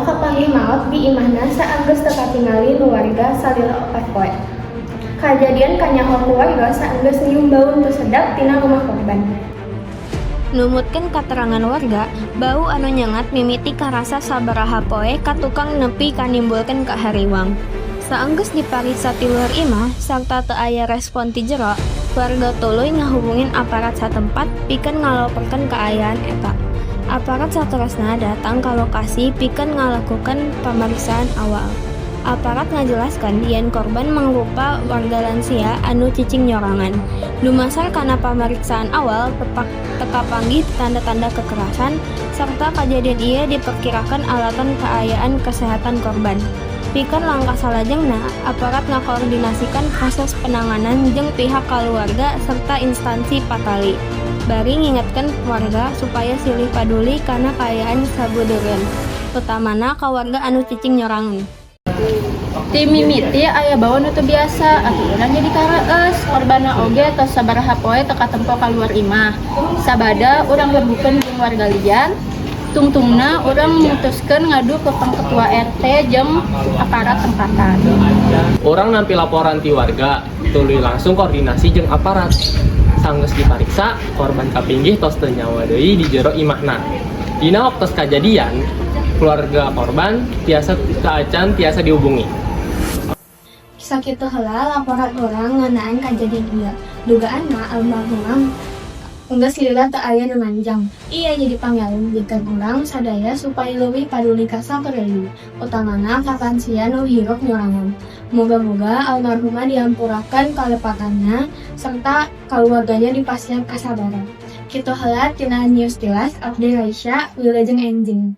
kapanggih maot di imahna saenggeus teu katingali nu warga salila 4 poe. Kajadian kanyaho ku warga saenggeus nyium bau teu sedap tina rumah korban. Numutkeun katerangan warga, bau anu nyengat mimiti karasa sabaraha poe ka tukang nepi ka nimbulkeun kahariwang. Saenggeus dipariksa ti luhur imah sarta teu aya respon ti jero, warga tuluy ngahubungin aparat satempat pikeun ngalaporkeun kaayaan eta. Aparat saterasna datang ka lokasi pikeun ngalakukeun pamariksaan awal. Aparat ngajelaskeun yen korban mangrupa warga lansia anu cicing nyorangan. Dumasar kana pamariksaan awal, teu kapanggih tanda-tanda kekerasan serta kajadian ieu diperkirakan alatan kaayaan kesehatan korban. Pikeun langkah salajengna, aparat ngakoordinasikan proses penanganan jeung pihak kaluarga serta instansi patali. Bari ngingetkeun warga supaya silih paduli kana kaayaan sabudeureun, utamana ka warga anu cicing nyorangan. Ti mimiti aya bau nu teu biasa, atuh urang jadi kareus. Korbanna oge tos sabaraha poe teu katempo kaluar imah. Sabada urang rembukeun jeung warga lian, tungtungna urang mutuskeun ngadu ke ketua RT jeung aparat tempatan. Urang nampi laporan ti warga, tuluy langsung koordinasi jeung aparat. Sanggeus dipariksa, korban kapinggih tos teu nyawa deui di jero imahna. Dina waktos kajadian, keluarga korban tiasa teu tiasa dihubungi. Sakitu heula laporan urang ngeunaan kajadian ieu. Dugaanna almarhumah enggeus lila teu aya nu nanjang. Ieu jadi pangeling pikeun urang sadaya supaya leuwih paduli ka sakureuling, utamana ka lansia nu hirup nyorangan. Muga-muga almarhumah dihampurakeun kalepatanna serta kaluargana dipasihan kasabaran. Kitu heula tina News Tilas, abdi Raisya, wilujeng enjing.